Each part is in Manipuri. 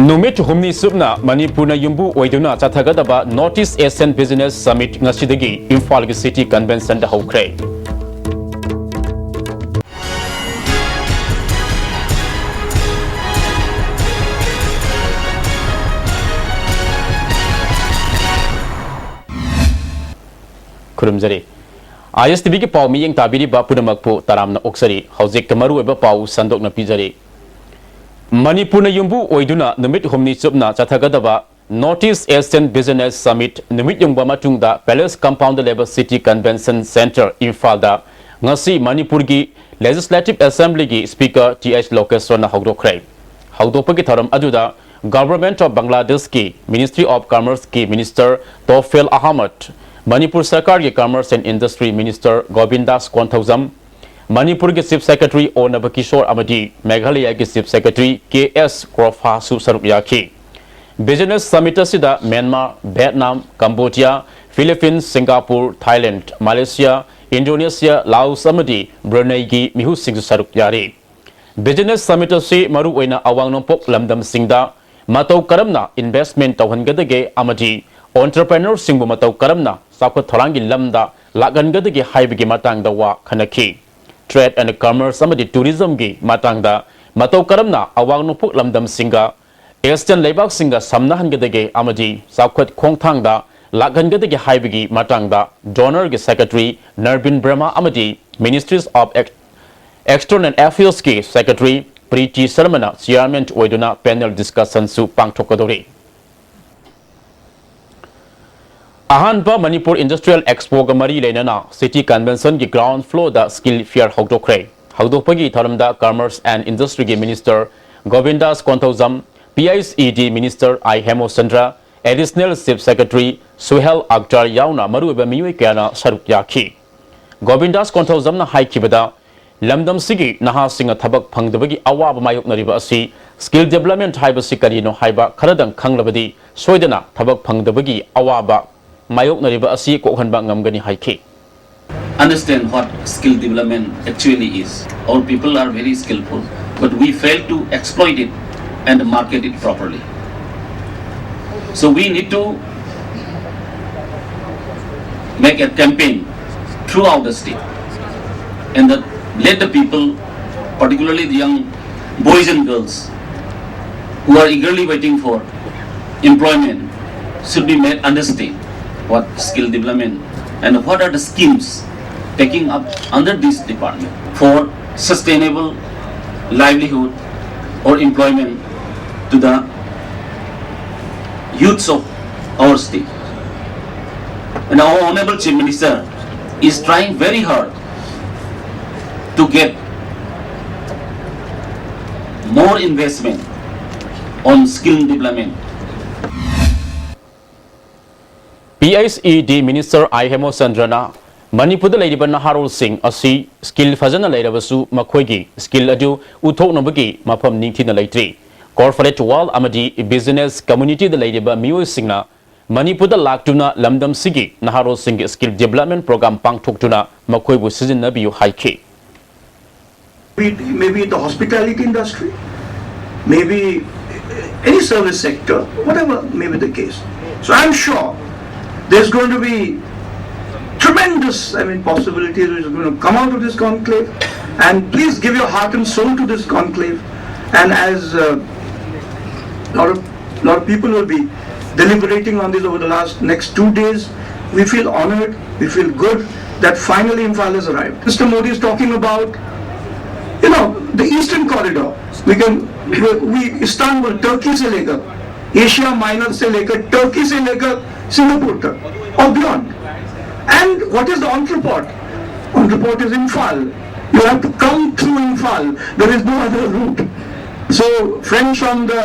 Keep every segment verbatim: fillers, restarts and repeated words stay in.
ꯅꯨꯃꯤꯠ ꯍꯨꯝꯅꯤ ꯆꯨꯞꯅ ꯃꯅꯤꯄꯨꯔꯅ ꯌꯨꯝꯕꯨ ꯑꯣꯏꯗꯨꯅ ꯆꯠꯊꯒꯗꯕ North East Asian Business Summit ꯉꯁꯤꯗꯒꯤ ꯏꯝꯐꯥꯜꯒꯤ City Conventionꯗ ꯍꯧꯈ꯭ꯔꯦ꯫ ꯈꯨꯔꯨꯝꯖꯔꯤ꯫ ISTVꯒꯤ ꯄꯥꯎ ꯃꯤꯠꯌꯦꯡ ꯇꯥꯕꯤꯔꯤꯕ ꯄꯨꯝꯅꯃꯛꯄꯨ ꯇꯔꯥꯝꯅ ꯑꯣꯛꯆꯔꯤ꯫ ꯍꯧꯖꯤꯛ ꯃꯔꯨꯑꯣꯏꯕ ꯄꯥꯎ ꯁꯟꯗꯣꯛꯅ ꯄꯤꯖꯔꯤ꯫ ꯃꯅꯤꯄꯨꯔꯅ ꯌꯨꯝꯕꯨ ꯑꯣꯏꯗꯨꯅ ꯅꯨꯃꯤꯠ ꯍꯨꯝꯅꯤ ꯆꯨꯞꯅ ꯆꯠꯊꯒꯗꯕ North East Asian Business Summit ꯅꯨꯃꯤꯠ ꯌꯨꯡꯕ ꯃꯇꯨꯡꯗ Palace Compoundꯗ ꯂꯩꯕ City Convention Centre ꯏꯝꯐꯥꯜꯗ ꯉꯁꯤ ꯃꯅꯤꯄꯨꯔꯒꯤ Legislative Assemblyꯒꯤ Speaker Th ꯂꯣꯀꯦꯁ꯭ꯋꯔꯅ ꯍꯧꯗꯣꯛꯈ꯭ꯔꯦ꯫ ꯍꯧꯗꯣꯛꯄꯒꯤ ꯊꯧꯔꯝ ꯑꯗꯨꯗ Government of Bangladeshꯀꯤ Ministry of Commerceꯀꯤ Minister ꯇꯣꯐꯦꯜ Ahmad, Manipur ꯁꯔꯀꯥꯔꯒꯤ Commerce and Industry Minister ꯒꯣꯕꯤꯟꯗꯥꯁ Konthoujam, ꯃꯅꯤꯄꯨꯔꯒꯤ Chief Secretary ꯑꯣ ꯅꯕꯀꯤꯁꯣꯔ ꯑꯃꯗꯤ ꯃꯦꯘꯥꯂꯌꯒꯤ Chief Secretary ꯀꯦ ꯑꯦꯁ ꯀ꯭ꯔꯣꯐꯥꯁꯨ ꯁꯔꯨꯛ ꯌꯥꯈꯤ꯫ Business Summit ꯑꯁꯤꯗ Myanmar, Vietnam, Cambodia, Philippines, Singapore, Thailand, Malaysia, Indonesia, Laos ꯑꯃꯗꯤ ꯕ꯭ꯔꯨꯅꯩꯒꯤ ꯃꯤꯍꯨꯠꯁꯤꯡꯁꯨ ꯁꯔꯨꯛ ꯌꯥꯔꯤ꯫ Business Summit ꯑꯁꯤ ꯃꯔꯨꯑꯣꯏꯅ ꯑꯋꯥꯡ ꯅꯣꯡꯄꯣꯛ ꯂꯝꯗꯝꯁꯤꯡꯗ ꯃꯇꯧ ꯀꯔꯝꯅ investment ꯇꯧꯍꯟꯒꯗꯒꯦ ꯑꯃꯗꯤ entrepreneurꯁꯤꯡꯕꯨ ꯃꯇꯧ ꯀꯔꯝꯅ ꯆꯥꯎꯈꯠ ꯊꯧꯔꯥꯡꯒꯤ ꯂꯝꯗ ꯂꯥꯛꯍꯟꯒꯗꯒꯦ ꯍꯥꯏꯕꯒꯤ ꯃꯇꯥꯡꯗ ꯋꯥ ꯈꯟꯅꯈꯤ꯫ Trade and Commerce ꯑꯃꯗꯤ Tourismꯒꯤ ꯃꯇꯥꯡꯗ ꯃꯇꯧ ꯀꯔꯝꯅ ꯑꯋꯥꯡ ꯅꯣꯡꯄꯣꯛ ꯂꯝꯗꯝꯁꯤꯡꯒ Asian ꯂꯩꯕꯥꯛꯁꯤꯡꯒ ꯁꯝꯅꯍꯟꯒꯗꯒꯦ ꯑꯃꯗꯤ ꯆꯥꯎꯈꯠ ꯈꯣꯡꯊꯥꯡꯗ ꯂꯥꯛꯍꯟꯒꯗꯒꯦ ꯍꯥꯏꯕꯒꯤ ꯃꯇꯥꯡꯗ DoNERꯒꯤ Secretary ꯅꯔꯕꯤꯟ ꯕ꯭ꯔꯍꯃ ꯑꯃꯗꯤ Ministries of Ex-, External Affairsꯀꯤ Secretary Preeti ꯁꯔꯃꯅ Chairman ꯑꯣꯏꯗꯨꯅ panel discussionꯁꯨ ꯄꯥꯡꯊꯣꯛꯀꯗꯧꯔꯤ꯫ ꯑꯍꯥꯟꯕ ꯃꯅꯤꯄꯨꯔ Industrial Expoꯒ ꯃꯔꯤ ꯂꯩꯅꯅ City Conventionꯒꯤ ground floorꯗ skill fair ꯍꯧꯗꯣꯛꯈ꯭ꯔꯦ꯫ ꯍꯧꯗꯣꯛꯄꯒꯤ ꯊꯧꯔꯝꯗ Commerce and Industryꯒꯤ Minister ꯒꯣꯕꯤꯟꯗꯥꯁ Konthoujam, PICED Minister I ꯍꯦꯃꯣꯆꯟꯗ꯭ꯔ, Additional Chief Secretary Suhel Akhtar ꯌꯥꯎꯅ ꯃꯔꯨꯑꯣꯏꯕ ꯃꯤꯑꯣꯏ ꯀꯌꯥꯅ ꯁꯔꯨꯛ ꯌꯥꯈꯤ꯫ ꯒꯣꯕꯤꯟꯗꯥꯁ ꯀꯣꯟꯊꯧꯖꯝꯅ ꯍꯥꯏꯈꯤꯕꯗ, ꯂꯝꯗꯝꯁꯤꯒꯤ ꯅꯍꯥꯁꯤꯡꯅ ꯊꯕꯛ ꯐꯪꯗꯕꯒꯤ ꯑꯋꯥꯕ ꯃꯥꯌꯣꯛꯅꯔꯤꯕ ꯑꯁꯤ skill development ꯍꯥꯏꯕꯁꯤ ꯀꯔꯤꯅꯣ ꯍꯥꯏꯕ ꯈꯔꯗꯪ ꯈꯪꯂꯕꯗꯤ ꯁꯣꯏꯗꯅ ꯊꯕꯛ ꯐꯪꯗꯕꯒꯤ ꯑꯋꯥꯕ ꯃꯥꯌꯣꯛꯅꯔꯤꯕ ꯑꯁꯤ ꯀꯣꯛꯍꯟꯕ ꯉꯝꯒꯅꯤ ꯍꯥꯏꯈꯤ꯫ Understand what skill development actually is. Our people are very skillful, but we fail to exploit it. and market it properly. So we need to make a campaign throughout the state and the, let the people, particularly the young boys and girls who are eagerly waiting for employment, should be made understand what skill development and what are the schemes taking up under this department for sustainable livelihood or employment to the youths of our state. And our Honorable Chief Minister is trying very hard to get more investment on skill development. P H E D Minister I Hemochandra ꯅ ꯃꯅꯤꯄꯨꯔꯗ ꯂꯩꯔꯤꯕ ꯅꯍꯥꯔꯣꯜꯁꯤꯡ ꯑꯁꯤ ꯁ꯭ꯀꯤꯜ ꯐꯖꯅ ꯂꯩꯔꯕꯁꯨ ꯃꯈꯣꯏꯒꯤ ꯁ꯭ꯀꯤꯜ ꯑꯗꯨ ꯎꯠꯊꯣꯛꯅꯕꯒꯤ ꯃꯐꯝ ꯅꯤꯡꯊꯤꯅ ꯂꯩꯇ꯭ꯔꯤ꯫ ꯀꯣꯔꯄꯣꯔꯦꯠ ꯋꯥꯔꯜꯗ ꯑꯃꯗꯤ ꯕꯤꯖꯤꯅꯦꯁ ꯀꯝꯃ꯭ꯌꯨꯅꯤꯇꯤꯗ ꯂꯩꯔꯤꯕ ꯃꯤꯑꯣꯏꯁꯤꯡꯅ ꯃꯅꯤꯄꯨꯔꯗ ꯂꯥꯛꯇꯨꯅ ꯂꯝꯗꯝꯁꯤꯒꯤ ꯅꯍꯥꯔꯣꯜꯁꯤꯡꯒꯤ ꯁ꯭ꯀꯤꯜ ꯗꯤꯕꯦꯂꯞꯃꯦꯟ ꯄ꯭ꯔꯣꯒ꯭ꯔꯥꯝ ꯄꯥꯡꯊꯣꯛꯇꯨꯅ ꯃꯈꯣꯏꯕꯨ ꯁꯤꯖꯤꯟꯅꯕꯤꯌꯨ ꯍꯥꯏꯈꯤ꯫ Maybe the hospitality industry, maybe any service sector, whatever may be the case. So I'm sure there's going to be tremendous, I mean, possibilities which are going to come out of this conclave. And please give your heart and soul to this conclave. And as a lot of lot of people will be deliberating on this over the last next two days. We feel honored, we feel good that finally Imphal has arrived. Mister Modi is talking about, you know, the Eastern Corridor. We can, we, we Istanbul, Turkey से लेकर, एशिया माइनर से लेकर, टर्की से लेकर सिंगापुर तक और beyond. And what is the entrepot? Entrepot is Imphal. You have to come through Imphal. There is no other route. So, friends from the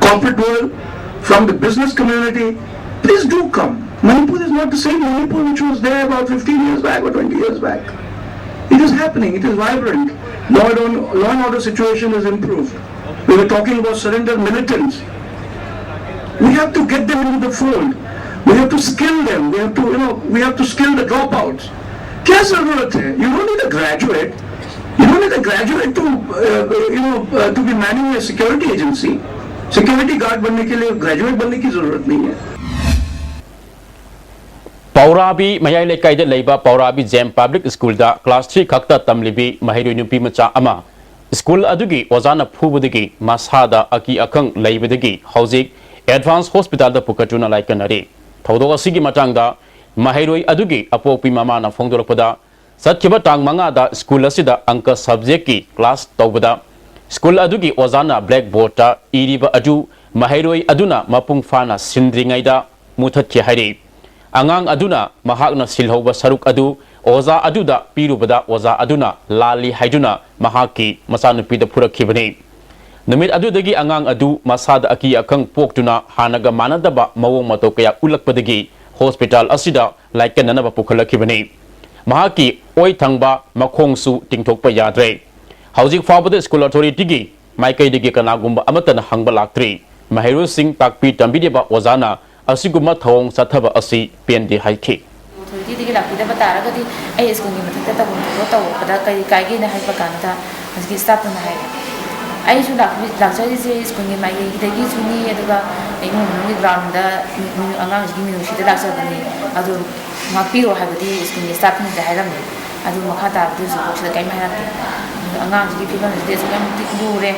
corporate world, from the business community, please do come. Manipur is not the same Manipur which was there about fifteen years back or twenty years back. It is happening, it is vibrant. Law and, law and order situation is improved. We were talking about surrender militants. We have to get them into the fold. We have to skill them. We have to, you know, we have to skill the dropouts. क्या जरूरत है? You don't need a graduate. You don't need a graduate to, uh, you know, uh, to be manning a security agency. Security guard बनने के लिए ग्रेजुएट बनने की जरूरत नहीं है. ꯄꯥꯎꯔꯥꯕꯤ ꯃꯌꯥꯏ ꯂꯩꯀꯥꯏꯗ ꯂꯩꯕ ꯄꯥꯎꯔꯥꯕꯤ ꯖꯦꯝ ꯄꯕ꯭ꯂꯤꯛ ꯁ꯭ꯀꯨꯜꯗ ꯀ꯭ꯂꯥꯁ ꯊ꯭ꯔꯤ ꯈꯛꯇ ꯇꯝꯂꯤꯕꯤ ꯃꯍꯩꯔꯣꯏ ꯅꯨꯄꯤ ꯃꯆꯥ ꯑꯃ ꯁ꯭ꯀꯨꯜ ꯑꯗꯨꯒꯤ ꯑꯣꯖꯥꯅ ꯐꯨꯕꯗꯒꯤ ꯃꯁꯥꯗ ꯑꯀꯤ ꯑꯈꯪ ꯂꯩꯕꯗꯒꯤ ꯍꯧꯖꯤꯛ ꯑꯦꯗꯚꯥꯟꯁ ꯍꯣꯁꯄꯤꯇꯥꯜꯗ ꯄꯨꯈꯠꯇꯨꯅ ꯂꯥꯏꯀꯠꯅꯔꯤ꯫ ꯊꯧꯗꯣꯛ ꯑꯁꯤꯒꯤ ꯃꯇꯥꯡꯗ ꯃꯍꯩꯔꯣꯏ ꯑꯗꯨꯒꯤ ꯑꯄꯣꯛꯄꯤ ꯃꯃꯥꯅ ꯐꯣꯡꯗꯣꯔꯛꯄꯗ, ꯆꯠꯈꯤꯕ ꯇꯥꯡ ꯃꯉꯥꯗ ꯁ꯭ꯀꯨꯜ ꯑꯁꯤꯗ ꯑꯪꯀ ꯁꯕꯖꯦꯛꯀꯤ ꯀ꯭ꯂꯥꯁ ꯇꯧꯕꯗ ꯁ꯭ꯀꯨꯜ ꯑꯗꯨꯒꯤ ꯑꯣꯖꯥꯅ ꯕ꯭ꯂꯦꯛ ꯕꯣꯔꯗꯇ ꯏꯔꯤꯕ ꯑꯗꯨ ꯃꯍꯩꯔꯣꯏ ꯑꯗꯨꯅ ꯃꯄꯨꯡ ꯐꯥꯅ ꯁꯤꯟꯗ꯭ꯔꯤꯉꯩꯗ ꯃꯨꯊꯠꯈꯤ ꯍꯥꯏꯔꯤ꯫ ꯑꯉꯥꯡ ꯑꯗꯨꯅ ꯃꯍꯥꯛꯅ ꯁꯤꯜꯍꯧꯕ ꯁꯔꯨꯛ ꯑꯗꯨ ꯑꯣꯖꯥ ꯑꯗꯨꯗ ꯄꯤꯔꯨꯕꯗ ꯑꯣꯖꯥ ꯑꯗꯨꯅ ꯂꯥꯜꯂꯤ ꯍꯥꯏꯗꯨꯅ ꯃꯍꯥꯛꯀꯤ ꯃꯆꯥꯅꯨꯄꯤꯗ ꯐꯨꯔꯛꯈꯤꯕꯅꯤ꯫ ꯅꯨꯃꯤꯠ ꯑꯗꯨꯗꯒꯤ ꯑꯉꯥꯡ ꯑꯗꯨ ꯃꯁꯥꯗ ꯑꯀꯤ ꯑꯈꯪ ꯄꯣꯛꯇꯨꯅ ꯍꯥꯟꯅꯒ ꯃꯥꯟꯅꯗꯕ ꯃꯑꯣꯡ ꯃꯇꯧ ꯀꯌꯥ ꯎꯠꯂꯛꯄꯗꯒꯤ ꯍꯣꯁꯄꯤꯇꯥꯜ ꯑꯁꯤꯗ ꯂꯥꯏꯀꯠꯅꯅꯕ ꯄꯨꯈꯠꯂꯛꯈꯤꯕꯅꯤ꯫ ꯃꯍꯥꯛꯀꯤ ꯑꯣꯏ ꯊꯪꯕ ꯃꯈꯣꯡꯁꯨ ꯇꯤꯡꯊꯣꯛꯄ ꯌꯥꯗ꯭ꯔꯦ꯫ ꯍꯧꯖꯤꯛ ꯐꯥꯎꯕꯗ ꯁ꯭ꯀꯨꯜ ꯑꯣꯊꯣꯔꯤꯇꯤꯒꯤ ꯃꯥꯏꯀꯩꯗꯒꯤ ꯀꯅꯥꯒꯨꯝꯕ ꯑꯃꯠꯇꯅ ꯍꯪꯕ ꯂꯥꯛꯇ꯭ꯔꯤ꯫ ꯃꯍꯩꯔꯣꯏꯁꯤꯡ ꯇꯥꯛꯄꯤ ꯇꯝꯕꯤꯔꯤꯕ ꯑꯣꯖꯥꯅ ꯑꯁꯤꯒꯨꯝꯕ ꯊꯧꯑꯣꯡ ꯆꯠꯊꯕ ꯑꯁꯤ ꯄꯦꯟꯗꯦ ꯍꯥꯏꯈꯤ꯫ ꯑꯣꯊꯣꯔꯤꯇꯤꯗꯒꯤ ꯂꯥꯛꯄꯤꯗꯕ ꯇꯥꯔꯒꯗꯤ ꯑꯩ ꯁ꯭ꯀꯨꯜꯒꯤ ꯃꯊꯛꯇ ꯇꯧꯐꯝ ꯊꯣꯛꯄ ꯇꯧꯔꯛꯄꯗ ꯀꯔꯤ ꯀꯥꯏꯒꯦꯅ ꯍꯥꯏꯕ ꯀꯥꯟꯗ ꯍꯧꯖꯤꯛꯀꯤ ꯁ꯭ꯇꯥꯐꯇꯨꯅ ꯍꯥꯏꯔꯦ, ꯑꯩꯁꯨ ꯂꯥꯛꯄꯤ- ꯂꯥꯛꯆꯔꯤꯁꯦ ꯁ꯭ꯀꯨꯜꯒꯤ ꯃꯥꯏꯀꯩꯗꯒꯤꯁꯨꯅꯤ, ꯑꯗꯨꯒ ꯏꯃꯨꯡ ꯃꯅꯨꯡꯒꯤ ꯒ꯭ꯔꯥꯎꯟꯗ ꯃꯤ- ꯃꯤ- ꯑꯉꯥꯡꯁꯤꯒꯤ ꯃꯤꯅꯨꯡꯁꯤꯗ ꯂꯥꯛꯆꯕꯅꯤ, ꯑꯗꯨ ꯉꯥꯛꯄꯤꯔꯣ ꯍꯥꯏꯕꯗꯤ ꯁ꯭ꯀꯨꯜꯒꯤ ꯁ꯭ꯇꯥꯐꯇꯨꯅꯗꯤ ꯍꯥꯏꯔꯝꯃꯤ꯫ ꯑꯗꯨ ꯃꯈꯥ ꯇꯥꯕꯗꯤ ꯍꯧꯖꯤꯛꯐꯥꯎ ꯁꯤꯗ ꯀꯔꯤꯝ ꯍꯥꯏꯔꯛꯇꯦ꯫ ꯑꯗꯨ ꯑꯉꯥꯡꯁꯤꯒꯤ ꯐꯤꯕꯝꯁꯤꯗꯤ ꯑꯁꯨꯛ ꯌꯥꯝ ꯃꯇꯤꯛ ꯂꯨꯔꯦ,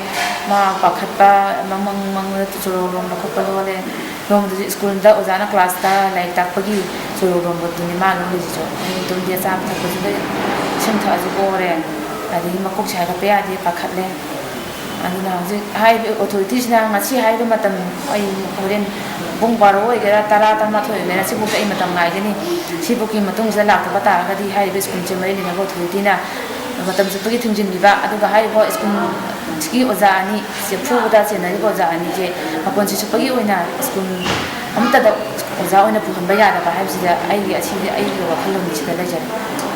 ꯃꯥ ꯄꯥꯈꯠꯄ, ꯃꯃꯪ ꯃꯪꯗ ꯆꯣꯔꯣ ꯂꯣꯝꯕ ꯈꯣꯠꯄ ꯂꯣꯜꯂꯦ꯫ ꯅꯣꯡꯃꯗꯁꯨ ꯁ꯭ꯀꯨꯜꯗ ꯑꯣꯖꯥꯅ ꯀ꯭ꯂꯥꯁꯇ ꯂꯥꯏꯔꯤꯛ ꯇꯥꯛꯄꯒꯤ ꯆꯣꯔꯣ ꯂꯣꯟꯕꯗꯨꯅꯤ ꯃꯥ ꯂꯣꯜꯂꯤꯁꯤꯁꯨ꯫ ꯑꯗꯨꯝꯗꯤ ꯆꯥꯕ ꯊꯛꯄꯁꯨ ꯂꯣꯏ ꯏꯁꯤꯡ ꯊꯛꯑꯁꯨ ꯄꯣꯔꯦ, ꯑꯗꯒꯤ ꯃꯀꯣꯛꯁꯦ ꯍꯥꯏꯒꯠꯄ ꯌꯥꯗꯦ, ꯄꯥꯈꯠꯂꯦ꯫ ꯑꯗꯨꯅ ꯍꯧꯖꯤꯛ ꯍꯥꯏꯔꯤꯕ ꯑꯣꯊꯣꯔꯤꯇꯤꯁꯤꯅ ꯉꯁꯤ ꯍꯥꯏꯔꯤꯕ ꯃꯇꯝ, ꯑꯩ ꯍꯣꯔꯦꯟ ꯄꯨꯡ ꯕꯥꯔꯣ ꯑꯣꯏꯒꯦꯔꯥ, ꯇꯔꯥ, ꯇꯔꯥꯃꯥꯊꯣꯏ ꯑꯣꯏꯒꯦꯔꯥ, ꯁꯤꯐꯥꯎꯗ ꯑꯩ ꯃꯇꯝ ꯉꯥꯏꯒꯅꯤ꯫ ꯁꯤꯐꯥꯎꯒꯤ ꯃꯇꯨꯡꯁꯤꯗ ꯂꯥꯛꯇꯕ ꯇꯥꯔꯒꯗꯤ ꯍꯥꯏꯔꯤꯕ ꯁ꯭ꯀꯨꯜꯁꯦ ꯃꯔꯤ ꯂꯩꯅꯕ ꯑꯣꯊꯣꯔꯤꯇꯤꯅ ꯃꯇꯝ ꯆꯨꯞꯄꯒꯤ ꯊꯤꯡꯖꯤꯟꯕꯤꯕ, ꯑꯗꯨꯒ ꯍꯥꯏꯔꯤꯕ ꯁ꯭ꯀꯨꯜꯁꯤꯒꯤ ꯑꯣꯖꯥ ꯑꯅꯤ, ꯁꯦ ꯐꯨꯕꯗ ꯆꯦꯟꯅꯔꯤꯕ ꯑꯣꯖꯥ ꯑꯅꯤꯁꯦ ꯃꯄꯨꯟꯁꯤ ꯆꯨꯞꯄꯒꯤ ꯑꯣꯏꯅ ꯁ꯭ꯀꯨꯜ ꯑꯃꯠꯇꯗ ꯑꯣꯖꯥ ꯑꯣꯏꯅ ꯄꯨꯍꯟꯕ ꯌꯥꯗꯕ ꯍꯥꯏꯕꯁꯤꯗ ꯑꯩꯒꯤ ꯑꯁꯤꯗꯤ ꯑꯩꯒꯤ ꯋꯥꯈꯜꯂꯣꯟꯁꯤꯗ ꯂꯩꯖꯔꯦ꯫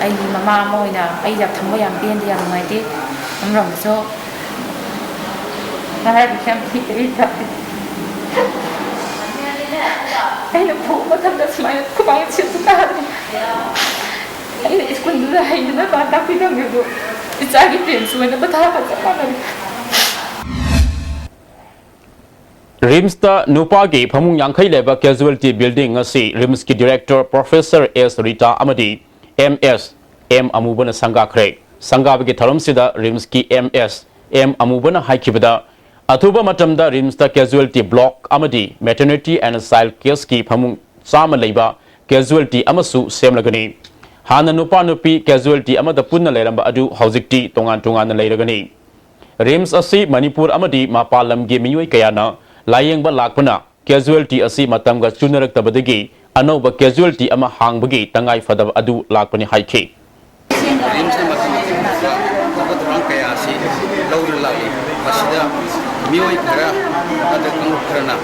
ꯑꯩꯒꯤ ꯃꯃꯥ ꯑꯃ ꯑꯣꯏꯅ ꯑꯩ ꯌꯥꯝ ꯊꯃꯣꯏ ꯌꯥꯝ ꯄꯦꯟꯗꯦ, ꯌꯥꯝ ꯅꯨꯡꯉꯥꯏꯇꯦ꯫ ꯑꯃꯔꯣꯝꯗꯁꯨ ꯍꯥꯏꯔꯤꯕꯁꯦ ꯌꯥꯝ ꯊꯤꯅ ꯀꯞꯄꯦ꯫ ꯑꯩꯅ ꯐꯨꯕ ꯃꯇꯝꯗ ꯁꯨꯃꯥꯏꯅ ꯈꯨꯃꯥꯡ ꯁꯤꯠꯄ ꯇꯥꯔꯦ꯫ ꯑꯩꯅ ꯁ꯭ꯀꯨꯜꯗꯨꯗ ꯍꯩꯅꯅꯕ ꯇꯥꯛꯄꯤ ꯇꯝꯕꯤꯕꯗꯨ ꯏꯆꯥꯒꯤ ꯄ꯭ꯔꯦꯝꯁꯨ ꯑꯣꯏꯅ ꯄꯊꯥ ꯆꯞ ꯃꯥꯟꯅꯔꯦ꯫ ꯔꯤꯝꯁꯇ ꯅꯨꯄꯥꯒꯤ ꯐꯃꯨꯡ ꯌꯥꯡꯈꯩ ꯂꯩꯕ casualty building ꯑꯁꯤ ꯔꯤꯝꯁꯀꯤ director Professor S ꯔꯤꯇꯥ ꯑꯃꯗꯤ M S M ꯑꯃꯨꯕꯅ ꯁꯪꯒꯥꯈ꯭ꯔꯦ꯫ ꯁꯪꯒꯥꯕꯒꯤ ꯊꯧꯔꯝꯁꯤꯗ ꯔꯤꯝꯁꯀꯤ M S M ꯑꯃꯨꯕꯅ ꯍꯥꯏꯈꯤꯕꯗ, ꯑꯊꯨꯕ ꯃꯇꯝꯗ ꯔꯤꯝꯁꯇ casualty block ꯑꯃꯗꯤ maternity and child caseꯀꯤ ꯐꯃꯨꯡ ꯆꯥꯝꯃ ꯂꯩꯕ casualty ꯑꯃꯁꯨ ꯁꯦꯝꯂꯒꯅꯤ꯫ ꯍꯥꯟꯅ ꯅꯨꯄꯥ ꯅꯨꯄꯤ casualty ꯑꯃꯗ ꯄꯨꯟꯅ ꯂꯩꯔꯝꯕ ꯑꯗꯨ ꯍꯧꯖꯤꯛꯇꯤ ꯇꯣꯉꯥꯟ ꯇꯣꯉꯥꯟꯅ ꯂꯩꯔꯒꯅꯤ꯫ ꯔꯤꯝꯁ ꯑꯁꯤ ꯃꯅꯤꯄꯨꯔ ꯑꯃꯗꯤ ꯃꯄꯥꯟ ꯂꯝꯒꯤ ꯃꯤꯑꯣꯏ ꯀꯌꯥꯅ ꯂꯥꯌꯦꯡꯕ ꯂꯥꯛꯄꯅ casualty ꯑꯁꯤ ꯃꯇꯝꯒ ꯆꯨꯅꯔꯛꯇꯕꯗꯒꯤ ꯑꯅꯧꯕ casualty ꯑꯃ ꯍꯥꯡꯕꯒꯤ ꯇꯉꯥꯏ ꯐꯗꯕ ꯑꯗꯨ ꯂꯥꯛꯄꯅꯤ ꯍꯥꯏꯈꯤ꯫ ꯔꯤꯝꯁꯅ ꯃꯇꯝ ꯑꯁꯤꯗ ꯑꯐꯕ ꯊꯧꯔꯥꯡ ꯀꯌꯥ ꯑꯁꯤ ꯂꯧꯗꯨꯅ ꯂꯥꯛꯂꯤ꯫ ꯃꯁꯤꯗ ꯃꯤꯑꯣꯏ ꯈꯔ ꯅꯠꯇ꯭ꯔꯒ ꯀꯥꯡꯂꯨꯞ ꯈꯔꯅ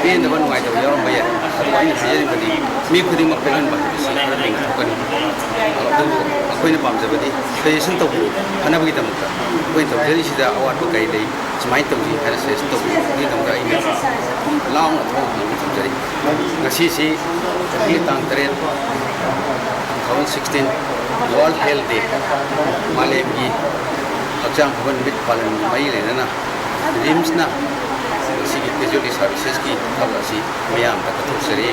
ꯄꯦꯟꯗꯕ ꯅꯨꯡꯉꯥꯏꯇꯕ ꯌꯥꯎꯔꯝꯕ ꯌꯥꯏ꯫ ꯑꯗꯨꯕꯨ ꯑꯩꯅ ꯍꯥꯏꯖꯅꯤꯡꯕꯗꯤ ꯃꯤ ꯈꯨꯗꯤꯡꯃꯛ ꯄꯦꯜꯍꯟꯕ ꯍꯥꯏꯕꯁꯤ ꯈꯔ ꯂꯩꯅ ꯊꯣꯛꯀꯅꯤ꯫ ꯑꯗꯨꯕꯨ ꯑꯩꯈꯣꯏꯅ ꯄꯥꯝꯖꯕꯗꯤ suggestion ꯇꯧꯕꯤꯌꯨ, ꯐꯅꯕꯒꯤꯗꯃꯛꯇ꯫ ꯑꯩꯈꯣꯏꯅ ꯇꯧꯖꯔꯤꯁꯤꯗ ꯑꯋꯥꯠꯄ ꯀꯔꯤ ꯂꯩ, ꯁꯨꯃꯥꯏꯅ ꯇꯧꯁꯤ ꯍꯥꯏꯅ suggestion ꯇꯧꯕꯤꯌꯨ꯫ ꯑꯗꯨꯒꯤꯗꯃꯛꯇ ꯑꯩꯅ ꯂꯥꯎꯅ ꯊꯕꯛ ꯊꯧꯔꯝ ꯊꯝꯖꯔꯤ꯫ ꯉꯁꯤꯁꯤ ꯇꯥꯡ ꯇꯔꯦꯠ, two thousand sixteen, World Health Day, ꯃꯥꯂꯦꯝꯒꯤ ꯍꯛꯆꯥꯡ ꯐꯕ ꯅꯨꯃꯤꯠ ꯄꯥꯂꯟꯒ ꯃꯔꯤ ꯂꯩꯅꯅ ꯔꯤꯝꯁꯅ ꯃꯁꯤꯒꯤ casualty servicesꯀꯤ ꯊꯕꯛ ꯑꯁꯤ ꯃꯤꯌꯥꯝꯗ ꯀꯠꯊꯣꯛꯆꯔꯤ꯫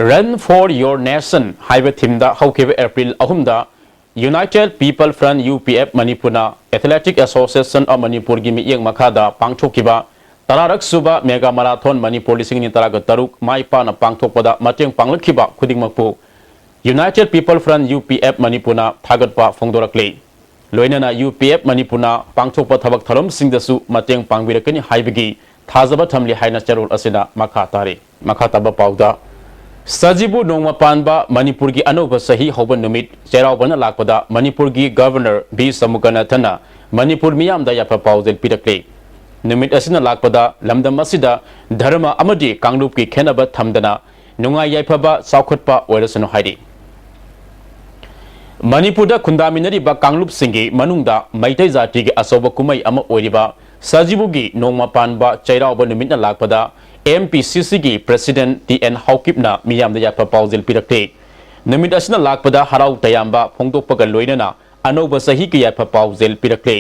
Run for Your Nation ꯍꯥꯏꯕ themeꯗ ꯍꯧꯈꯤꯕ April ꯑꯍꯨꯝꯗ United People Front, U P F, ꯃꯅꯤꯄꯨꯔꯅ Athletic Association of ꯃꯅꯤꯄꯨꯔꯒꯤ ꯃꯤꯠꯌꯦꯡ ꯃꯈꯥꯗ ꯄꯥꯡꯊꯣꯛꯈꯤꯕ ꯇꯔꯥꯔꯛ ꯁꯨꯕ Mega Marathon ꯃꯅꯤꯄꯨꯔ ꯂꯤꯁꯤꯡ ꯑꯅꯤ ꯇꯔꯥꯒ ꯇꯔꯨꯛ ꯃꯥꯏ ꯄꯥꯛꯅ ꯄꯥꯡꯊꯣꯛꯄꯗ ꯃꯇꯦꯡ ꯄꯥꯡꯂꯛꯈꯤꯕ ꯈꯨꯗꯤꯡꯃꯛꯄꯨ United People Front, U P F, ꯃꯅꯤꯄꯨꯔꯅ ꯊꯥꯒꯠꯄ ꯐꯣꯡꯗꯣꯔꯛꯂꯤ꯫ ꯂꯣꯏꯅꯅ U P F ꯃꯅꯤꯄꯨꯔꯅ ꯄꯥꯡꯊꯣꯛꯄ ꯊꯕꯛ ꯊꯧꯔꯝꯁꯤꯡꯗꯁꯨ ꯃꯇꯦꯡ ꯄꯥꯡꯕꯤꯔꯛꯀꯅꯤ ꯍꯥꯏꯕꯒꯤ ꯊꯥꯖꯕ ꯊꯝꯂꯤ ꯍꯥꯏꯅ ꯆꯦꯔꯣꯜ ꯑꯁꯤꯅ ꯃꯈꯥ ꯇꯥꯔꯤ꯫ ꯃꯈꯥ ꯇꯥꯕ ꯄꯥꯎꯗ, ꯁꯖꯤꯕꯨ ꯅꯣꯡꯃ ꯄꯥꯟꯕ ꯃꯅꯤꯄꯨꯔꯒꯤ ꯑꯅꯧꯕ ꯆꯍꯤ ꯍꯧꯕ ꯅꯨꯃꯤꯠ ꯆꯩꯔꯥꯎꯕꯅ ꯂꯥꯛꯄꯗ ꯃꯅꯤꯄꯨꯔꯒꯤ Governor V ꯁꯃꯨꯀꯅꯥꯊꯟꯅ ꯃꯅꯤꯄꯨꯔ ꯃꯤꯌꯥꯝꯗ ꯌꯥꯏꯐ ꯄꯥꯎꯖꯦꯜ ꯄꯤꯔꯛꯂꯤ꯫ ꯅꯨꯃꯤꯠ ꯑꯁꯤꯅ ꯂꯥꯛꯄꯗ ꯂꯝꯗꯝ ꯑꯁꯤꯗ ꯙꯔꯃ ꯑꯃꯗꯤ ꯀꯥꯡꯂꯨꯞꯀꯤ ꯈꯦꯠꯅꯕ ꯊꯝꯗꯅ ꯅꯨꯡꯉꯥꯏ ꯌꯥꯏꯐꯕ ꯆꯥꯎꯈꯠꯄ ꯑꯣꯏꯔꯁꯅꯨ ꯍꯥꯏꯔꯤ꯫ ꯃꯅꯤꯄꯨꯔꯗ ꯈꯨꯟꯗꯥꯃꯤꯟꯅꯔꯤꯕ ꯀꯥꯡꯂꯨꯞꯁꯤꯡꯒꯤ ꯃꯅꯨꯡꯗ ꯃꯩꯇꯩ ꯖꯥꯇꯤꯒꯤ ꯑꯆꯧꯕ ꯀꯨꯝꯍꯩ ꯑꯃ ꯑꯣꯏꯔꯤꯕ ꯁꯖꯤꯕꯨꯒꯤ ꯅꯣꯡꯃ ꯄꯥꯟꯕ ꯆꯩꯔꯥꯎꯕ ꯅꯨꯃꯤꯠꯅ ꯂꯥꯛꯄꯗ ꯑꯦꯝ ꯄꯤ ꯁꯤ ꯁꯤꯒꯤ ꯄ꯭ꯔꯦꯁꯤꯗꯦꯟꯠ ꯇꯤ ꯑꯦꯟ ꯍꯥꯎꯀꯤꯞꯅ ꯃꯤꯌꯥꯝꯗ ꯌꯥꯏꯐ ꯄꯥꯎꯖꯦꯜ ꯄꯤꯔꯛꯂꯦ꯫ ꯅꯨꯃꯤꯠ ꯑꯁꯤꯅ ꯂꯥꯛꯄꯗ ꯍꯔꯥꯎ ꯇꯌꯥꯝꯕ ꯐꯣꯡꯗꯣꯛꯄꯒ ꯂꯣꯏꯅꯅ ꯑꯅꯧꯕ ꯆꯍꯤꯒꯤ ꯌꯥꯏꯐ ꯄꯥꯎꯖꯦꯜ ꯄꯤꯔꯛꯂꯦ꯫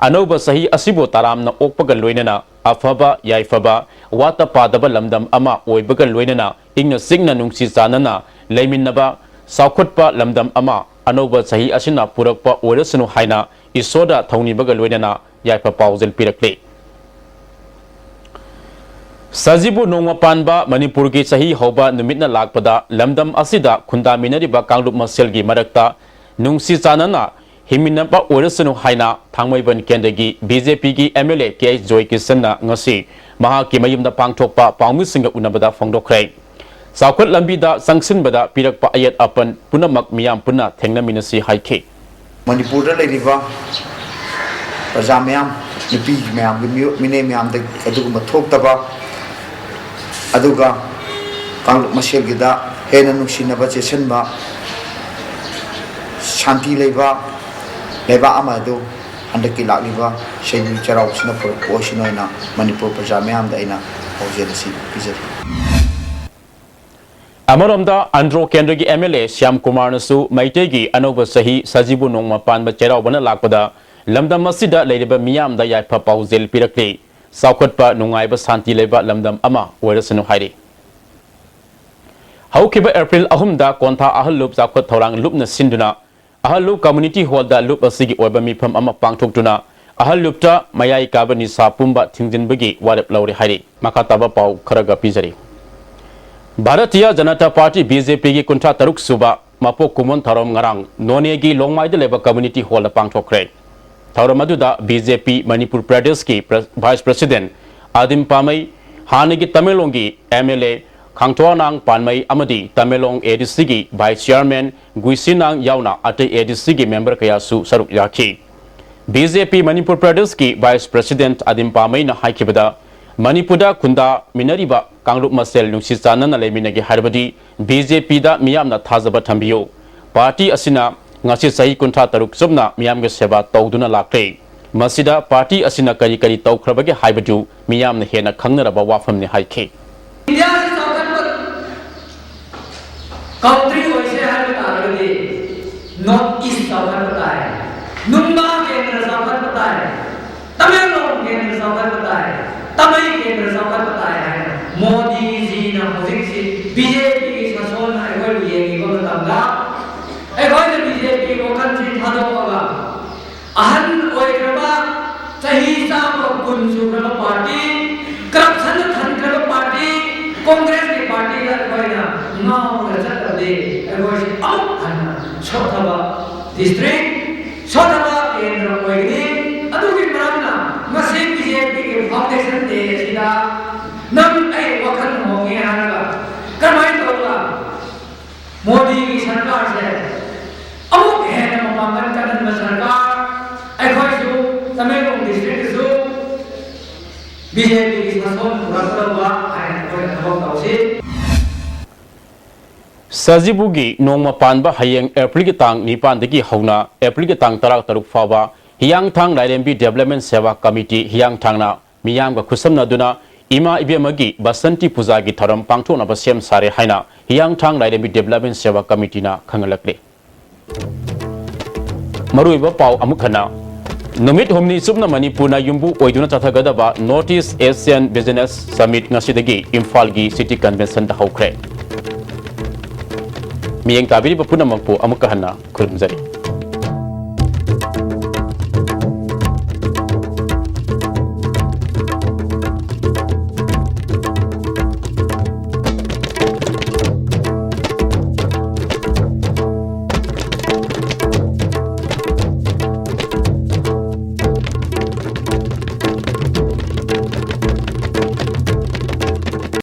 ꯑꯅꯧꯕ ꯆꯍꯤ ꯑꯁꯤꯕꯨ ꯇꯔꯥꯝꯅ ꯑꯣꯛꯄꯒ ꯂꯣꯏꯅꯅ ꯑꯐꯕ, ꯌꯥꯏꯐꯕ, ꯋꯥꯠꯇ ꯄꯥꯗꯕ ꯂꯝꯗꯝ ꯑꯃ ꯑꯣꯏꯕꯒ ꯂꯣꯏꯅꯅ ꯏꯪꯅ ꯆꯤꯛꯅ ꯅꯨꯡꯁꯤ ꯆꯥꯟꯅꯅ ꯂꯩꯃꯤꯟꯅꯕ, ꯆꯥꯎꯈꯠꯄ ꯂꯝꯗꯝ ꯑꯃ ꯑꯅꯧꯕ ꯆꯍꯤ ꯑꯁꯤꯅ ꯄꯨꯔꯛꯄ ꯑꯣꯏꯔꯁꯅꯨ ꯍꯥꯏꯅ ꯏꯁꯣꯔꯗ ꯊꯧꯅꯤꯕꯒ ꯂꯣꯏꯅꯅ ꯌꯥꯏꯐ ꯄꯥꯎꯖꯦꯜ ꯄꯤꯔꯛꯂꯤ꯫ ꯁꯖꯤꯕꯨ ꯅꯣꯡꯃ ꯄꯥꯟꯕ ꯃꯅꯤꯄꯨꯔꯒꯤ ꯆꯍꯤ ꯍꯧꯕ ꯅꯨꯃꯤꯠꯅ ꯂꯥꯛꯄꯗ ꯂꯝꯗꯝ ꯑꯁꯤꯗ ꯈꯨꯟꯗꯥꯃꯤꯟꯅꯔꯤꯕ ꯀꯥꯡꯂꯨꯞ ꯃꯁꯦꯜꯒꯤ ꯃꯔꯛꯇ ꯅꯨꯡꯁꯤ ꯆꯥꯟꯅꯅ ꯍꯤꯡꯃꯤꯟꯅꯕ ꯑꯣꯏꯔꯁꯅꯨ ꯍꯥꯏꯅ ꯊꯥꯡꯃꯩꯕꯟ ꯀꯦꯟꯗ꯭ꯔꯒꯤ ꯕꯤ ꯖꯦ ꯄꯤꯒꯤ M L A K H ꯖꯣꯏꯀꯤꯁꯟꯅ ꯉꯁꯤ ꯃꯍꯥꯛꯀꯤ ꯃꯌꯨꯝꯗ ꯄꯥꯡꯊꯣꯛꯄ ꯄꯥꯎꯃꯤꯁꯤꯡꯒ ꯎꯅꯕꯗ ꯐꯣꯡꯗꯣꯛꯈ꯭ꯔꯦ꯫ ꯆꯥꯎꯈꯠ ꯂꯝꯕꯤꯗ ꯆꯪꯁꯤꯟꯕꯗ ꯄꯤꯔꯛꯄ ꯑꯌꯦꯠ ꯑꯄꯟ ꯄꯨꯝꯅꯃꯛ ꯃꯤꯌꯥꯝ ꯄꯨꯟꯅ ꯊꯦꯡꯅꯃꯤꯟꯅꯁꯤ ꯍꯥꯏꯈꯤ꯫ ꯃꯅꯤꯄꯨꯔꯗ ꯂꯩꯔꯤꯕ ꯄ꯭ꯔꯖꯥ ꯃꯌꯥꯝ, ꯅꯨꯄꯤ ꯃꯌꯥꯝꯒꯤ ꯃꯤꯑꯣ-, ꯃꯤꯅꯦ ꯃꯌꯥꯝꯗ ꯑꯗꯨꯒꯨꯝꯕ ꯊꯣꯛꯇꯕ, ꯑꯗꯨꯒ ꯀꯥꯡꯂꯨꯞ ꯃꯁꯦꯜꯒꯤꯗ ꯍꯦꯟꯅ ꯅꯨꯡꯁꯤꯅꯕ, ꯆꯦꯠꯁꯤꯟꯕ, ꯁꯥꯟꯇꯤ ꯂꯩꯕ ꯂꯩꯕꯥꯛ ꯑꯃ ꯑꯗꯨ ꯍꯟꯗꯛꯀꯤ ꯂꯥꯛꯂꯤꯕ ꯁꯖꯤꯕꯨ ꯆꯩꯔꯥꯎꯕꯁꯤꯅ ꯄꯨꯔꯛꯄ ꯑꯣꯏꯁꯅꯨ ꯍꯥꯏꯅ ꯃꯅꯤꯄꯨꯔ ꯄ꯭ꯔꯖꯥ ꯃꯌꯥꯝꯗ ꯑꯩꯅ ꯄꯥꯎꯖꯦꯜ ꯑꯁꯤ ꯄꯤꯖꯔꯤ꯫ ꯑꯃꯔꯣꯝꯗ ꯑꯟꯗ꯭ꯔꯣ ꯀꯦꯟꯗ꯭ꯔꯒꯤ ꯑꯦꯝ ꯑꯦꯜ ꯑꯦ ꯁ꯭ꯌꯥꯝ ꯀꯨꯃꯥꯔꯅꯁꯨ ꯃꯩꯇꯩꯒꯤ ꯑꯅꯧꯕ ꯆꯍꯤ ꯁꯖꯤꯕꯨ ꯅꯣꯡꯃ ꯄꯥꯟꯕ ꯆꯩꯔꯥꯎꯕꯅ ꯂꯥꯛꯄꯗ ꯂꯝꯗꯝ ꯑꯁꯤꯗ ꯂꯩꯔꯤꯕ ꯃꯤꯌꯥꯝꯗ ꯌꯥꯏꯐ ꯄꯥꯎꯖꯦꯜ ꯄꯤꯔꯛꯂꯤ꯫ ꯆꯥꯎꯈꯠꯄ, ꯅꯨꯡꯉꯥꯏꯕ, ꯁꯥꯟꯇꯤ ꯂꯩꯕ ꯂꯝꯗꯝ ꯑꯃ ꯑꯣꯏꯔꯁꯅꯨ ꯍꯥꯏꯔꯤ꯫ ꯍꯧꯈꯤꯕ ꯑꯦꯄ꯭ꯔꯤꯜ ꯑꯍꯨꯝꯗ ꯀꯣꯟꯊꯥ ꯑꯍꯜ ꯂꯨꯞ ꯆꯥꯎꯈꯠ ꯊꯧꯔꯥꯡ ꯂꯨꯞꯅ ꯁꯤꯟꯗꯨꯅ ꯑꯍꯜ ꯂꯨꯞ ꯀꯝꯃ꯭ꯌꯨꯅꯤꯇꯤ ꯍꯣꯜꯗ ꯂꯨꯞ ꯑꯁꯤꯒꯤ ꯑꯣꯏꯕ ꯃꯤꯐꯝ ꯑꯃ ꯄꯥꯡꯊꯣꯛꯇꯨꯅ ꯑꯍꯜ ꯂꯨꯞꯇ ꯃꯌꯥꯏ ꯀꯥꯕ ꯅꯤꯁꯥ ꯄꯨꯝꯕ ꯊꯤꯡꯖꯤꯟꯕꯒꯤ ꯋꯥꯔꯦꯞ ꯂꯧꯔꯦ ꯍꯥꯏꯔꯤ꯫ ꯃꯈꯥ ꯇꯥꯕ ꯄꯥꯎ ꯈꯔꯒ ꯄꯤꯖꯔꯤ꯫ Bharatiya Janata party, B J ꯄꯤꯒꯤ ꯀꯨꯟꯊ꯭ꯔꯥ ꯇꯔꯨꯛ ꯁꯨꯕ ꯃꯄꯣꯛ ꯀꯨꯝꯑꯣꯟ ꯊꯧꯔꯝ ꯉꯔꯥꯡ ꯅꯣꯅꯦꯒꯤ ꯂꯣꯡꯃꯥꯏꯗ ꯂꯩꯕ ꯀꯝꯃ꯭ꯌꯨꯅꯤꯇꯤ ꯍꯣꯜꯗ ꯄꯥꯡꯊꯣꯛꯈ꯭ꯔꯦ꯫ ꯊꯧꯔꯝ ꯑꯗꯨꯗ ꯕꯤ ꯖꯦ ꯄꯤ ꯃꯅꯤꯄꯨꯔ ꯄ꯭ꯔꯗꯦꯁꯀꯤ ꯄ꯭ꯔ-, ꯚꯥꯏꯁ ꯄ꯭ꯔꯦꯁꯤꯗꯦꯟꯠ ꯑꯥꯗꯤꯝ ꯄꯥꯃꯩ, ꯍꯥꯟꯅꯒꯤ ꯇꯃꯦꯡꯂꯣꯡꯒꯤ ꯑꯦꯝ ꯑꯦꯜ ꯑꯦ ꯈꯥꯡꯊꯣꯅꯥꯡ ꯄꯥꯟꯃꯩ ꯑꯃꯗꯤ ꯇꯃꯦꯡꯂꯣꯡ ꯑꯦ ꯗꯤ ꯁꯤꯒꯤ ꯚꯥꯏꯁ ꯆꯤꯌꯥꯔꯃꯦꯟ ꯒꯨꯏꯁꯤꯅꯥꯡ ꯌꯥꯎꯅ ꯑꯇꯩ ꯑꯦ ꯗꯤ ꯁꯤꯒꯤ ꯃꯦꯝꯕꯔ ꯀꯌꯥꯁꯨ ꯁꯔꯨꯛ ꯌꯥꯈꯤ꯫ ꯕꯤ ꯖꯦ ꯄꯤ ꯃꯅꯤꯄꯨꯔ ꯄ꯭ꯔꯗꯦꯁꯀꯤ ꯚꯥꯏꯁ ꯄ꯭ꯔꯦꯁꯤꯗꯦꯟꯠ ꯑꯥꯗꯤꯝ ꯄꯥꯃꯩꯅ ꯍꯥꯏꯈꯤꯕꯗ, ꯃꯅꯤꯄꯨꯔꯗ ꯈꯨꯟꯗꯥꯃꯤꯟꯅꯔꯤꯕ ꯀꯥꯡꯂꯨꯞ ꯃꯁꯦꯜ ꯅꯨꯡꯁꯤ ꯆꯥꯟꯅꯅ ꯂꯩꯃꯤꯟꯅꯒꯦ ꯍꯥꯏꯔꯕꯗꯤ ꯕꯤ ꯖꯦ ꯄꯤꯗ ꯃꯤꯌꯥꯝꯅ ꯊꯥꯖꯕ ꯊꯝꯕꯤꯌꯨ꯫ ꯄꯥꯔꯇꯤ ꯑꯁꯤꯅ ꯉꯁꯤ ꯆꯍꯤ ꯀꯨꯟꯊ꯭ꯔꯥ ꯇꯔꯨꯛ ꯆꯨꯞꯅ ꯃꯤꯌꯥꯝꯒꯤ ꯁꯦꯕꯥ ꯇꯧꯗꯨꯅ ꯂꯥꯛꯂꯦ꯫ ꯃꯁꯤꯗ ꯄꯥꯔꯇꯤ ꯑꯁꯤꯅ ꯀꯔꯤ ꯀꯔꯤ ꯇꯧꯈ꯭ꯔꯕꯒꯦ ꯍꯥꯏꯕꯗꯨ ꯃꯤꯌꯥꯝꯅ ꯍꯦꯟꯅ ꯈꯪꯅꯔꯕ ꯋꯥꯐꯝꯅꯤ ꯍꯥꯏꯈꯤ꯫ ꯏꯟꯗꯤꯌꯥꯁꯤ ꯆꯥꯎꯈꯠꯄ ꯀꯟꯇ꯭ꯔꯤ ꯑꯣꯏꯁꯦ ꯍꯥꯏꯕ ꯇꯥꯔꯒꯗꯤ ꯅꯣꯔꯠ ꯏꯁ ꯆꯥꯎꯈꯠꯄ ꯇꯥꯏ, ꯅꯨꯡꯕꯥ ꯀꯦꯟꯗ꯭ꯔ ꯆꯥꯎꯈꯠꯄ ꯇꯥꯏ, ꯇꯃꯦꯡꯂꯣꯡ ꯀꯦꯟꯗ꯭ꯔ ꯆꯥꯎꯈꯠꯄ ꯇꯥꯏ, ꯇꯃꯩ ꯀꯦꯟꯗ꯭ꯔ ꯆꯥꯎꯈꯠꯄ ꯇꯥꯏ ꯍꯥꯏꯅ ꯃꯣꯗꯤꯖꯤꯅ ꯍꯧꯖꯤꯛꯁꯤ ꯕꯤ ꯖꯦ ꯄꯤꯒꯤ ꯁꯥꯁꯣꯟꯅ ꯑꯩꯈꯣꯏꯕꯨ ꯌꯦꯡꯉꯤꯕ ꯃꯇꯝꯗ ꯑꯩꯈꯣꯏꯅ ꯕꯤ ꯖꯦ ꯄꯤꯒꯤ ꯋꯥꯈꯜꯁꯤ ꯊꯥꯗꯣꯛꯑꯒ ꯑꯍꯟ ꯑꯣꯏꯈ꯭ꯔꯕ, ꯆꯍꯤ ꯆꯥꯝꯃ ꯀꯨꯟ ꯁꯨꯈ꯭ꯔꯕ ꯄꯥꯔꯇꯤ, ꯀꯔꯞꯁꯟꯗ ꯊꯟꯈ꯭ꯔꯕ ꯄꯥꯔꯇꯤ, ꯀꯣꯡꯒ꯭ꯔꯦꯁꯀꯤ ꯄꯥꯔꯇꯤꯗ ꯑꯩꯈꯣꯏꯅ ꯉꯥꯎꯔꯒ ꯆꯠꯂꯕꯗꯤ ꯑꯩꯈꯣꯏꯁꯤ ꯑꯃꯨꯛ ꯍꯟꯅ ꯁꯣꯠꯊꯕ ꯗꯤꯁꯇ꯭ꯔꯤꯛ, ꯁꯣꯠꯊꯕ ꯀꯦꯟꯗ꯭ꯔ ꯑꯣꯏꯒꯅꯤ꯫ ꯑꯗꯨꯒꯤ ꯃꯔꯝꯅ ꯉꯁꯤ ꯕꯤ ꯖꯦ ꯄꯤꯒꯤ ꯐꯥꯎꯟꯗꯦꯁꯟ ꯗꯦ ꯑꯁꯤꯗ ꯅꯪ ꯑꯩ ꯋꯥꯈꯜ ꯍꯣꯡꯉꯦ ꯍꯥꯏꯔꯒ ꯀꯔꯝꯍꯥꯏꯅ ꯇꯧꯔꯒ ꯃꯣꯗꯤꯒꯤ ꯁꯔꯀꯥꯔꯁꯦ ꯑꯃꯨꯛ ꯍꯦꯟꯅ ꯃꯄꯥꯡꯒꯜ ꯀꯟꯍꯟꯕ ꯁꯔꯀꯥꯔ, ꯑꯩꯈꯣꯏꯁꯨ ꯇꯃꯦꯡꯂꯣꯡ ꯗꯤꯁꯇ꯭ꯔꯤꯛꯇꯁꯨ ꯕꯤ ꯖꯦ ꯄꯤꯒꯤ ꯁꯥꯁꯣꯟ ꯄꯨꯔꯛꯀꯗꯧꯕ ꯍꯥꯏꯅ ꯑꯩꯈꯣꯏꯅ ꯊꯕꯛ ꯇꯧꯁꯤ꯫ ꯁꯖꯤꯕꯨꯒꯤ ꯅꯣꯡꯃ ꯄꯥꯟꯕ ꯍꯌꯦꯡ ꯑꯦꯄ꯭ꯔꯤꯜꯒꯤ ꯇꯥꯡ ꯅꯤꯄꯥꯟꯗꯒꯤ ꯍꯧꯅ ꯑꯦꯄ꯭ꯔꯤꯜꯒꯤ ꯇꯥꯡ ꯇꯔꯥꯇꯔꯨꯛ ꯐꯥꯎꯕ ꯍꯤꯌꯥꯡꯊꯥꯡ ꯂꯥꯏꯔꯦꯝꯕꯤ ꯗꯦꯕꯂꯞꯃꯦꯟ ꯁꯦꯕꯥ ꯀꯃꯤꯇꯤ ꯍꯤꯌꯥꯡꯊꯥꯡꯅ ꯃꯤꯌꯥꯝꯒ ꯈꯨꯠꯁꯝꯅꯗꯨꯅ ꯏꯃꯥ ꯏꯕꯦꯝꯃꯒꯤ ꯕꯁꯟꯇꯤ ꯄꯨꯖꯥꯒꯤ ꯊꯧꯔꯝ ꯄꯥꯡꯊꯣꯛꯅꯕ ꯁꯦꯝ ꯁꯥꯔꯦ ꯍꯥꯏꯅ ꯍꯤꯌꯥꯡꯊꯥꯡ ꯂꯥꯏꯔꯦꯝꯕꯤ ꯗꯦꯕꯂꯞꯃꯦꯟ ꯁꯦꯕꯥ ꯀꯃꯤꯇꯤꯅ ꯈꯪꯍꯜꯂꯛꯂꯤ꯫ ꯃꯔꯨꯑꯣꯏꯕ ꯄꯥꯎ ꯑꯃꯨꯛ ꯍꯟꯅ꯫ ꯅꯨꯃꯤꯠ ꯍꯨꯝꯅꯤ ꯆꯨꯞꯅ ꯃꯅꯤꯄꯨꯔꯅ ꯌꯨꯝꯕꯨ ꯑꯣꯏꯗꯨꯅ ꯆꯠꯊꯒꯗꯕ North East Asian Business Summit ꯉꯁꯤꯗꯒꯤ ꯏꯝꯐꯥꯜꯒꯤ ꯁꯤꯇꯤ ꯀꯟꯚꯦꯟꯁꯟꯗ ꯍꯧꯈ꯭ꯔꯦ꯫ ꯃꯤꯠꯌꯦꯡ ꯇꯥꯕꯤꯔꯤꯕ ꯄꯨꯝꯅꯃꯛꯄꯨ ꯑꯃꯨꯛꯀ ꯍꯟꯅ ꯈꯨꯔꯨꯝꯖꯔꯤ꯫